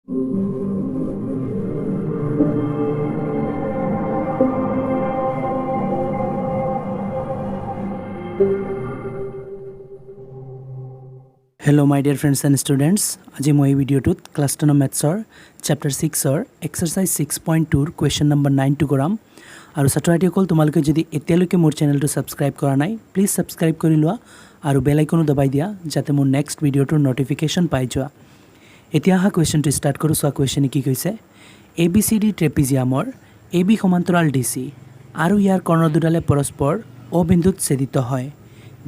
Hello, my dear friends and students. আজি মই এই ভিডিঅ'টোত ক্লাছ 10ৰ মেথছৰ চেপ্টাৰ 6ৰ এক্সাৰচাইজ 6.2ৰ কুৱেশ্যন নম্বৰ 9টো কৰাম। আৰু ছাত্ৰ ছাত্ৰীসকল, তোমালোকে যদি এতিয়ালৈকে মোৰ চেনেলটো ছাবস্ক্ৰাইব কৰা নাই, প্লিজ ছাবস্ক্ৰাইব কৰি লোৱা আৰু বেল আইকনো দবাই দিয়া, যাতে মোৰ নেক্সট ভিডিঅ'টোৰ ন'টিফিকেশ্যন পাই যোৱা। এতিয়া অহা, কুৱেশ্যনটো ষ্টাৰ্ট কৰোঁ। চোৱা, কুৱেশ্যনে কি কৈছে? A B C D ট্ৰেপিজিয়ামৰ A B সমান্তৰাল ডি চি আৰু ইয়াৰ কৰ্ণ দুডালে পৰস্পৰ অ' বিন্দুত ছেদিত হয়।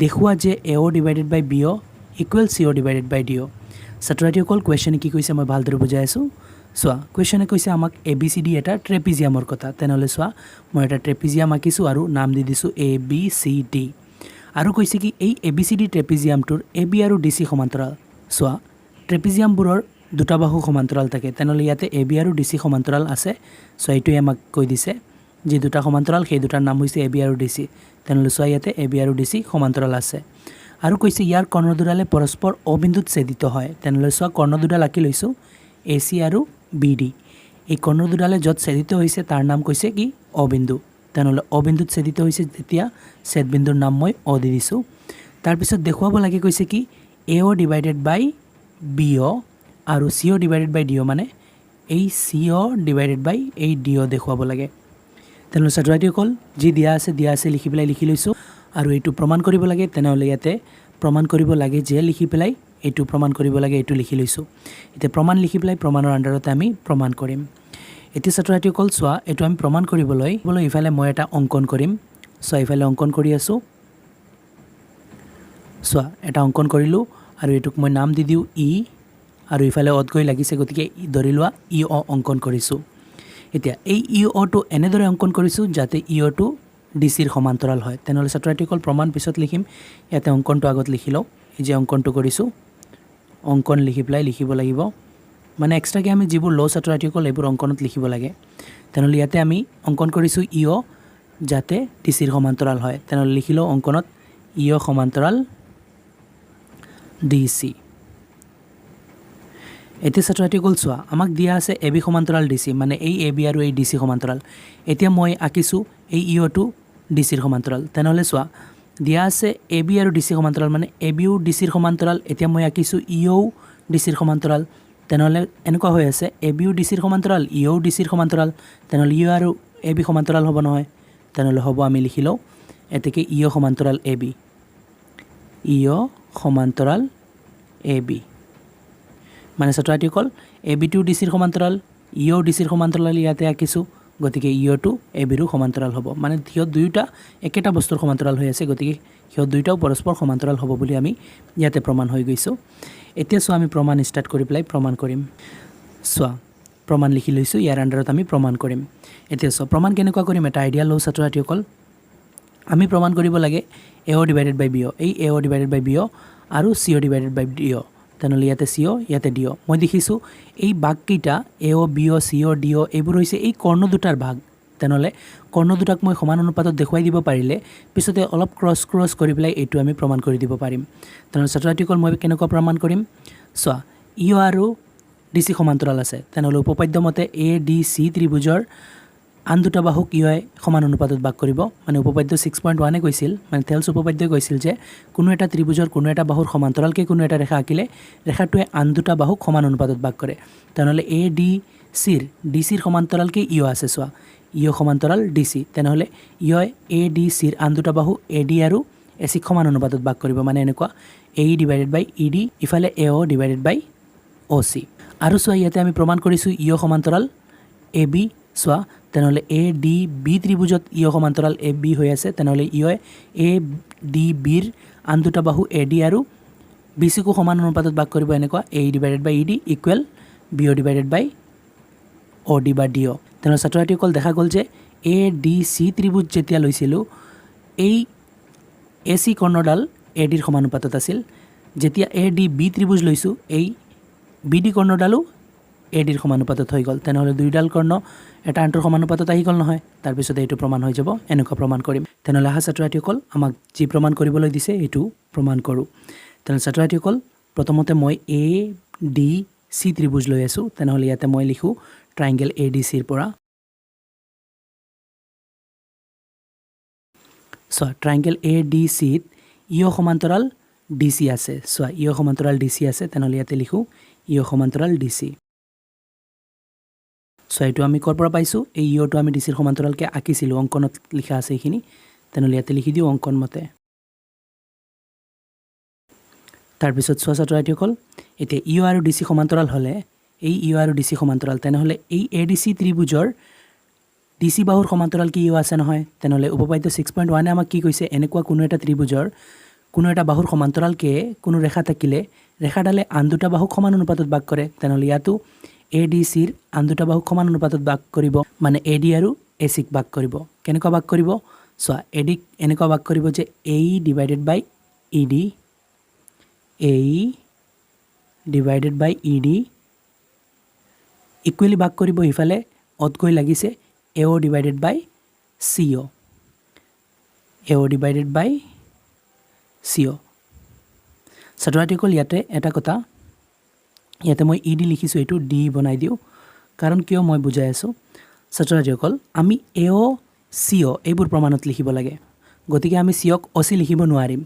দেখুওৱা যে AO divided by BO equal CO divided by DO। ছাত্ৰ ছাত্ৰীসকল, কুৱেশ্যনে কি কৈছে মই ভালদৰে বুজাই আছোঁ। চোৱা, কুৱেশ্যনে কৈছে আমাক এ বি চি ডি এটা ট্ৰেপিজিয়ামৰ কথা। তেনেহ'লে চোৱা, মই এটা ট্ৰেপিজিয়াম আঁকিছোঁ আৰু নাম দি দিছোঁ এ বি চি ডি। আৰু কৈছে কি, এই A B C D ট্ৰেপিজিয়ামটোৰ A B আৰু ডি চি সমান্তৰাল। চোৱা, ট্ৰেপিজিয়ামবোৰৰ দুটা বাহু সমান্তৰাল থাকে। তেনেহ'লে ইয়াতে এ বি আৰু ডি চি সমান্তৰাল আছে। চ' এইটোৱে আমাক কৈ দিছে, যি দুটা সমান্তৰাল সেই দুটাৰ নাম হৈছে এ বি আৰু ডি চি। তেনেহ'লে চোৱা, ইয়াতে এ বি আৰু ডি চি সমান্তৰাল আছে। আৰু কৈছে ইয়াৰ কৰ্ণ দুডালে পৰস্পৰ অ বিন্দুত ছেদিত হয়। তেনেহ'লে চোৱা, কৰ্ণ দুডাল আঁকি লৈছোঁ, এ চি আৰু বি ডি। এই কৰ্ণ দুডালে য'ত ছেদিত হৈছে তাৰ নাম কৈছে কি, অ বিন্দু। তেনেহ'লে অ বিন্দুত ছেদিত হৈছে যেতিয়া ছেদবিন্দুৰ নাম মই অ দি দিছোঁ। তাৰপিছত দেখুৱাব লাগে কৈছে কি, AO divided by BO আৰু CO divided by DO, মানে এই চি অ' ডিভাইডেড বাই এই ডি অ' দেখুৱাব লাগে। তেনেহ'লে ছাত্ৰ ছাত্ৰীসকল, যি দিয়া আছে দিয়া আছে লিখি পেলাই লিখি লৈছোঁ। আৰু এইটো প্ৰমাণ কৰিব লাগে। তেনেহ'লে ইয়াতে প্ৰমাণ কৰিব লাগে যে লিখি পেলাই এইটো প্ৰমাণ কৰিব লাগে, এইটো লিখি লৈছোঁ। এতিয়া প্ৰমাণ লিখি পেলাই প্ৰমাণৰ আণ্ডাৰতে আমি প্ৰমাণ কৰিম। এতিয়া ছাত্ৰ ছাত্ৰীসকল চোৱা, এইটো আমি প্ৰমাণ কৰিবলৈ ইফালে মই এটা অংকন কৰিম। চোৱা, ইফালে অংকন কৰি আছোঁ। চোৱা, এটা অংকন কৰিলোঁ আৰু এইটোক মই নাম দি দিওঁ ই। আৰু ইফালে অত গৈ লাগিছে, গতিকে ধৰি লোৱা ই অ অংকন কৰিছোঁ। এতিয়া এই ই অটো এনেদৰে অংকন কৰিছোঁ যাতে ই অটো ডি চিৰ সমান্তৰাল হয়। তেনেহ'লে ছাত্ৰ ছাত্ৰীসকল, প্ৰমাণ পিছত লিখিম, ইয়াতে অংকনটো আগত লিখি লওঁ। এই যে অংকনটো কৰিছোঁ, অংকন লিখি পেলাই লিখিব লাগিব। মানে এক্সট্ৰাকৈ আমি যিবোৰ লওঁ ছাত্ৰ ছাত্ৰীসকল, এইবোৰ অংকনত লিখিব লাগে। তেনেহ'লে ইয়াতে আমি অংকন কৰিছোঁ ই অ যাতে ডি চিৰ সমান্তৰাল হয়। তেনেহ'লে লিখি লওঁ অংকনত, ই অ সমান্তৰাল ডি চি। এতিয়া ছাত্ৰ ছাত্ৰীসকল চোৱা, আমাক দিয়া আছে এ বি সমান্তৰাল ডি চি, মানে এই এ বি আৰু এই ডি চি সমান্তৰাল। এতিয়া মই আঁকিছোঁ এই ই অ'টো ডি চিৰ সমান্তৰাল। তেনেহ'লে চোৱা, দিয়া আছে এ বি আৰু ডি চি সমান্তৰাল, মানে এ বিও ডি চিৰ সমান্তৰাল। এতিয়া মই আঁকিছোঁ ই অ'ও ডি চিৰ সমান্তৰাল। তেনেহ'লে এনেকুৱা হৈ আছে, এ বিও ডি চিৰ সমান্তৰাল, ই অ'ও ডি চিৰ সমান্তৰাল। তেনেহ'লে ই অ' আৰু এ বি সমান্তৰাল হ'ব নহয়? তেনেহ'লে হ'ব, আমি লিখি লওঁ এতেকে ই অ' সমান্তৰাল এ বি। ই অ' সমান্তৰাল এ বি মানে ছাত্ৰ ছাত্ৰীসকল, এ বিটোও ডি চিৰ সমান্তৰাল, ই অ' ডি চিৰ সমান্তৰাল ইয়াতে আঁকিছোঁ। গতিকে ই অ'টো এ বিৰো সমান্তৰাল হ'ব। মানে সিহঁত দুয়োটা একেটা বস্তুৰ সমান্তৰাল হৈ আছে, গতিকে সিহঁত দুয়োটাও পৰস্পৰ সমান্তৰাল হ'ব বুলি আমি ইয়াতে প্ৰমাণ হৈ গৈছোঁ। এতিয়া চোৱা, আমি প্ৰমাণ ষ্টাৰ্ট কৰি পেলাই প্ৰমাণ কৰিম। চোৱা, প্ৰমাণ লিখি লৈছোঁ, ইয়াৰ আণ্ডাৰত আমি প্ৰমাণ কৰিম। এতিয়া চোৱা, প্ৰমাণ কেনেকুৱা কৰিম এটা আইডিয়া লওঁ। ছাত্ৰ ছাত্ৰীসকল, আমি প্ৰমাণ কৰিব লাগে AO divided by BO, এই AO divided by BO আৰু CO divided by DO। তেনেহ'লে ইয়াতে চি অ', ইয়াতে ডি অ'। মই দেখিছোঁ এই ভাগকেইটা AO, BO, CO, DO, এইবোৰ হৈছে এই কৰ্ণ দুটাৰ ভাগ। তেনেহ'লে কৰ্ণ দুটাক মই সমান অনুপাতত দেখুৱাই দিব পাৰিলে পিছতে অলপ ক্ৰছ ক্ৰছ কৰি পেলাই এইটো আমি প্ৰমাণ কৰি দিব পাৰিম। তেনেহ'লে ছাত্ৰ ছাত্ৰীসকল, মই কেনেকুৱা প্ৰমাণ কৰিম চোৱা। ই অ' আৰু ডি চি সমান্তৰাল আছে। তেনেহ'লে উপপাদ্য মতে এ ডি চি ত্ৰিভুজৰ আন দুটা বাহুক ই অই সমান অনুপাতত ভাগ কৰিব। মানে উপপাদ্য 6.1-এ কৈছিল, মানে থেলছ উপপাদ্যই কৈছিল যে কোনো এটা ত্ৰিভুজৰ কোনো এটা বাহুৰ সমান্তৰালকৈ কোনো এটা ৰেখা আঁকিলে ৰেখাটোৱে আন দুটা বাহুক সমান অনুপাতত ভাগ কৰে। তেনেহ'লে এ ডি চিৰ ডি চিৰ সমান্তৰালকৈ ই অ' আছে। চোৱা, ই অ' সমান্তৰাল ডি চি। তেনেহ'লে ই অই এ ডি চিৰ আন দুটা বাহু এ ডি আৰু এ চিক সমান অনুপাতত ভাগ কৰিব। মানে এনেকুৱা AE divided by ED, ইফালে AO divided by OC। আৰু চোৱা, ইয়াতে আমি প্ৰমাণ কৰিছোঁ ই অ' সমান্তৰাল এ বি। চোৱা, তেনেহ'লে এ ডি বি ত্ৰিভুজত ই অ' সমান্তৰাল এ বি হৈ আছে। তেনেহ'লে ই অ' এ ডি বিৰ আন দুটা বাহু এ ডি আৰু বি চিকো সমান অনুপাতত ভাগ কৰিব। এনেকুৱা AE divided by ED equal BO divided by OD বা ডি অ'। তেনেহ'লে ছাত্ৰ ছাত্ৰীসকল, দেখা গ'ল যে এ ডি চি ত্ৰিভুজ যেতিয়া লৈছিলোঁ, এই এ চি কৰ্ণডাল এ ডিৰ সমানুপাতত আছিল। যেতিয়া এ ডি বি ত্ৰিভুজ লৈছোঁ, এই বি ডি কৰ্ণডালো এ ডিৰ সমানুপাতত হৈ গ'ল। তেনেহ'লে দুইডাল কৰ্ণ এটা আনটোৰ সমানুপাতত আহি গ'ল নহয়? তাৰপিছত এইটো প্ৰমাণ হৈ যাব। এনেকুৱা প্ৰমাণ কৰিম। তেনেহ'লে আহা ছাত্ৰ ছাত্ৰীসকল, আমাক যি প্ৰমাণ কৰিবলৈ দিছে এইটো প্ৰমাণ কৰোঁ। তেনেহ'লে ছাত্ৰ ছাত্ৰীসকল, প্ৰথমতে মই এ ডি চি ত্ৰিভুজ লৈ আছোঁ। তেনেহ'লে ইয়াতে মই লিখোঁ ট্ৰাইংগেল এ ডি চিৰ পৰা। চোৱা, ট্ৰাইংগেল এ ডি চিত ই অ' সমান্তৰাল ডি চি আছে। চোৱা, ই অ' সমান্তৰাল ডি চি আছে। তেনেহ'লে ইয়াতে লিখোঁ ই অ' সমান্তৰাল ডি চি। চোৱা, এইটো আমি ক'ৰ পৰা পাইছোঁ? এই ই অ'টো আমি ডি চিৰ সমান্তৰালকৈ আঁকিছিলোঁ, অংকনত লিখা আছে এইখিনি। তেনেহ'লে ইয়াতে লিখি দিওঁ অংকন মতে। তাৰপিছত চোৱা ছাত্ৰ ছাত্ৰীসকল, এতিয়া ই অ' আৰু ডি চি সমান্তৰাল হ'লে, এই ই অ' আৰু ডি চি সমান্তৰাল, তেনেহ'লে এই এ ডি চি ত্ৰিভুজৰ ডি চি বাহুৰ সমান্তৰাল কি ই অ' আছে নহয়? তেনেহ'লে উপপাদ্য 6.1-এ আমাক কি কৈছে? এনেকুৱা কোনো এটা ত্ৰিভুজৰ কোনো এটা বাহুৰ সমান্তৰালকৈ কোনো ৰেখা থাকিলে ৰেখাডালে আন দুটা বাহুক সমান অনুপাতত ভাগ কৰে। তেনেহ'লে ইয়াতো এ ডি চিৰ আন দুটা বাহুক সমান অনুপাতত ভাগ কৰিব, মানে এ ডি আৰু এ চিক ভাগ কৰিব। কেনেকুৱা ভাগ কৰিব? চোৱা, এ ডিক এনেকুৱা ভাগ কৰিব যে AE divided by ED, AE divided by ED equally ভাগ কৰিব। সিফালে অত গৈ লাগিছে AO divided by CO, AO divided by CO। ছাত্ৰ ছাত্ৰীসকল, ইয়াতে এটা কথা, ইয়াতে মই ই ডি লিখিছোঁ, এইটো ডি বনাই দিওঁ। কাৰণ কিয় মই বুজাই আছোঁ। ছাত্ৰ ছাত্ৰীসকল, আমি এ অ' চি অ' এইবোৰ প্ৰমাণত লিখিব লাগে, গতিকে আমি চি অক অ' চি লিখিব নোৱাৰিম।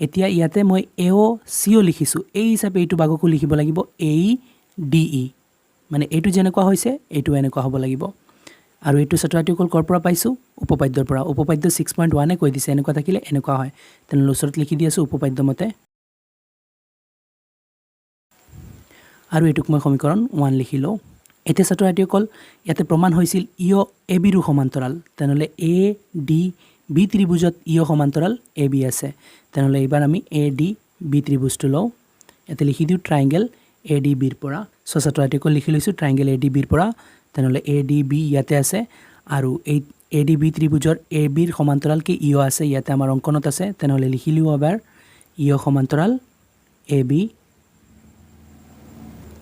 এতিয়া ইয়াতে মই এ অ' চি অ' লিখিছোঁ, এই হিচাপে এইটো ভাগকো লিখিব লাগিব এ ই ডি ই, মানে এইটো যেনেকুৱা হৈছে এইটো এনেকুৱা হ'ব লাগিব। আৰু এইটো ছাত্ৰ ছাত্ৰীসকল ক'ৰ পৰা পাইছোঁ? উপপাদ্যৰ পৰা। উপপাদ্য 6.1-এ কৈ দিছে এনেকুৱা থাকিলে এনেকুৱা হয়। তেনেহ'লে ওচৰত লিখি দি আছোঁ উপপাদ্য মতে। আৰু এইটোক মই সমীকৰণ 1 লিখি লওঁ। এতিয়া ছাত্ৰ ছাত্ৰীসকল, ইয়াতে প্ৰমাণ হৈছিল ই অ' এ বিৰো সমান্তৰাল। তেনেহ'লে এ ডি বি ত্ৰিভুজত ই অ' সমান্তৰাল এ বি আছে। তেনেহ'লে এইবাৰ আমি এ ডি বি ত্ৰিভুজটো লওঁ। ইয়াতে লিখি দিওঁ ট্ৰাইংগেল এ ডি বিৰ পৰা। চ' ছাত্ৰ ছাত্ৰীসকল, লিখি লৈছোঁ ট্ৰাইংগেল এ ডি বিৰ পৰা। তেনেহ'লে এ ডি বি ইয়াতে আছে আৰু এই এ ডি বি ত্ৰিভুজৰ এ বিৰ সমান্তৰালকৈ ই অ' আছে, ইয়াতে আমাৰ অংকনত আছে। তেনেহ'লে লিখি লিওঁ এবাৰ ই অ' সমান্তৰাল এ বি।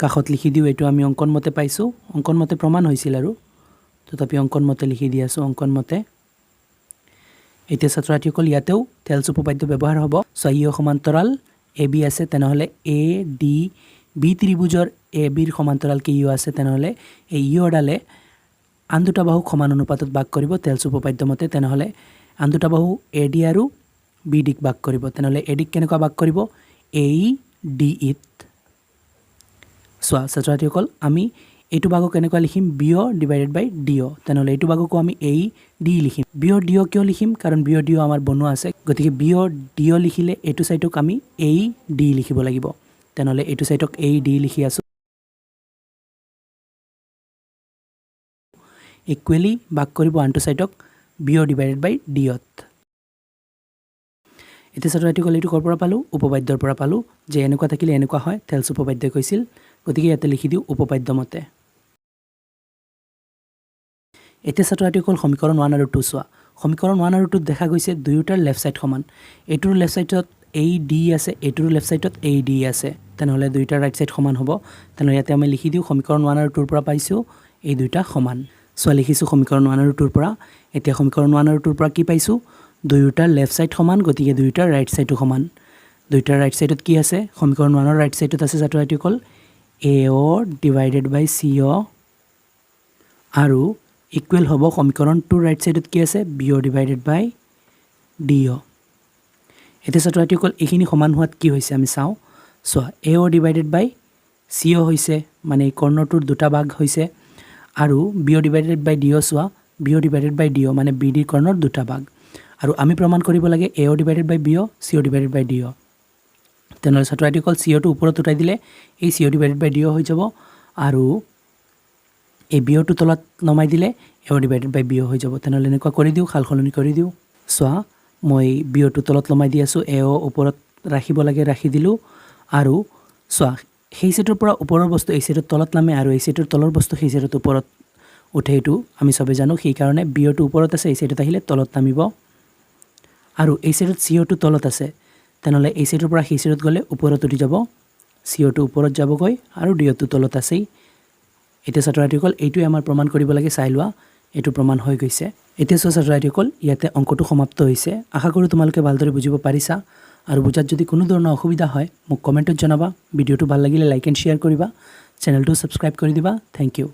কাষত লিখি দিওঁ এইটো আমি অংকন মতে পাইছোঁ, অংকন মতে প্ৰমাণ হৈছিল আৰু তথাপি অংকন মতে লিখি দি আছোঁ অংকন মতে। এতিয়া ছাত্ৰ ছাত্ৰীসকল, ইয়াতেও থেলছ উপপাদ্য ব্যৱহাৰ হ'ব। চ' ই অ' সমান্তৰাল এ বি আছে, তেনেহ'লে এ ডি বি ত্ৰিভুজৰ এ বিৰ সমান্তৰালকৈ ই অ' আছে। তেনেহ'লে এই ই অ'ডালে আন দুটা বাহুক সমান অনুপাতত ভাগ কৰিব থেলছ উপপাদ্য মতে। তেনেহ'লে আন দুটা বাহু এ ডি আৰু বি ডিক ভাগ কৰিব। তেনেহ'লে এ ডিক কেনেকুৱা ভাগ কৰিব? এ ই ডি ইত। চোৱা ছাত্ৰ ছাত্ৰীসকল, আমি এইটো ভাগক কেনেকুৱা লিখিম? B O divided by D O। তেনেহ'লে এইটো ভাগকো আমি এ ই ডি লিখিম। বি অ' ডি অ' কিয় লিখিম? কাৰণ বি অ' ডি অ' আমাৰ বনোৱা আছে, গতিকে বি অ' ডি অ' লিখিলে এইটো ছাইডক আমি এ ই ডি লিখিব লাগিব। তেনেহ'লে এইটো ছাইডক এ ই ডি লিখি আছোঁ। ইকুৱেলি ভাগ কৰিব আনটো ছাইডক B O divided by D অ'ত। এতিয়া ছাত্ৰ ছাত্ৰীসকল, এইটো ক'ৰ পৰা পালোঁ? উপপাদ্যৰ পৰা পালোঁ যে এনেকুৱা থাকিলে এনেকুৱা হয়, থেলছ উপপাদ্যই কৈছিল। গতিকে ইয়াতে লিখি দিওঁ উপপাদ্য মতে। এতিয়া ছাত্ৰ ছাত্ৰীসকল, সমীকৰণ 1 আৰু 2 চোৱা। সমীকৰণ 1 আৰু 2ত দেখা গৈছে দুয়োটাৰ লেফ্ট ছাইড সমান। এইটোৰ লেফ্ট ছাইডত এ ডি আছে, এইটোৰ লেফ্ট ছাইডত এ ডি আছে, তেনেহ'লে দুয়োটাৰ ৰাইট ছাইড সমান হ'ব। তেনেহ'লে ইয়াতে আমি লিখি দিওঁ সমীকৰণ 1 আৰু 2ৰ পৰা পাইছোঁ এই দুয়োটা সমান। চোৱা, লিখিছোঁ সমীকৰণ 1 আৰু 2ৰ পৰা। এতিয়া সমীকৰণ 1 আৰু 2ৰ পৰা কি পাইছোঁ? দুয়োটাৰ লেফ্ট ছাইড সমান, গতিকে দুয়োটাৰ ৰাইট ছাইডো সমান। দুয়োটাৰ ৰাইট ছাইডত কি আছে? সমীকৰণ 1ৰ ৰাইট ছাইডত আছে ছাত্ৰ ছাত্ৰীসকল A O divided by C O আৰু ইকুৱেল হ'ব সমীকৰণ 2ৰ ৰাইট ছাইডত কি আছে? B O divided by D O। এতিয়া ছাত্ৰ ছাত্ৰীসকল, এইখিনি সমান হোৱাত কি হৈছে আমি চাওঁ। চোৱা, A O divided by C O হৈছে, মানে এই কৰ্ণটোৰ দুটা ভাগ হৈছে, আৰু B O divided by D O। চোৱা, B O divided by D O মানে বি ডিৰ কৰ্ণৰ দুটা ভাগ, আৰু আমি প্ৰমাণ কৰিব লাগে A O divided by B O, C O divided by D O। তেনেহ'লে ছাত্ৰ ছাত্ৰীসকল, চি অ'টো ওপৰত উঠাই দিলে এই C O divided by D O হৈ যাব, আৰু এই বি অ'টো তলত নমাই দিলে A O divided by B O হৈ যাব। তেনেহ'লে এনেকুৱা কৰি দিওঁ, সাল সলনি কৰি দিওঁ। চোৱা, মই বি অ'টো তলত নমাই দি আছোঁ, এ অ' ওপৰত ৰাখিব লাগে, ৰাখি দিলোঁ। আৰু চোৱা, সেই ছাইডৰ পৰা ওপৰৰ বস্তু এই ছাইডত তলত নামে আৰু এই ছাইডৰ তলৰ বস্তু সেই ছাইডত ওপৰত উঠে, এইটো আমি চবে জানো। সেইকাৰণে বি অ'টো ওপৰত আছে, এই ছাইডত আহিলে তলত নামিব, আৰু এই ছাইডত চি অ'টো তলত আছে, তেনেহ'লে এই ছাইডৰ পৰা সেই ছাইডত গ'লে ওপৰত উঠি যাব, চি অ'টো ওপৰত যাবগৈ আৰু ডি অ'টো তলত আছেই। এতিয়া ছাত্ৰ ছাত্ৰীসকল, এইটোৱে আমাৰ প্ৰমাণ কৰিব লাগে, চাই লোৱা এইটো প্ৰমাণ হৈ গৈছে। এতিয়া চোৱা ছাত্ৰ ছাত্ৰীসকল, ইয়াতে অংকটো সমাপ্ত হৈছে। আশা কৰোঁ তোমালোকে ভালদৰে বুজিব পাৰিছা, আৰু বুজাত যদি কোনো ধৰণৰ অসুবিধা হয় মোক কমেণ্টত জনাবা। ভিডিঅ'টো ভাল লাগিলে লাইক এণ্ড শ্বেয়াৰ কৰিবা। চেনেলটো ছাবস্ক্ৰাইব কৰি দিবা। Thank you.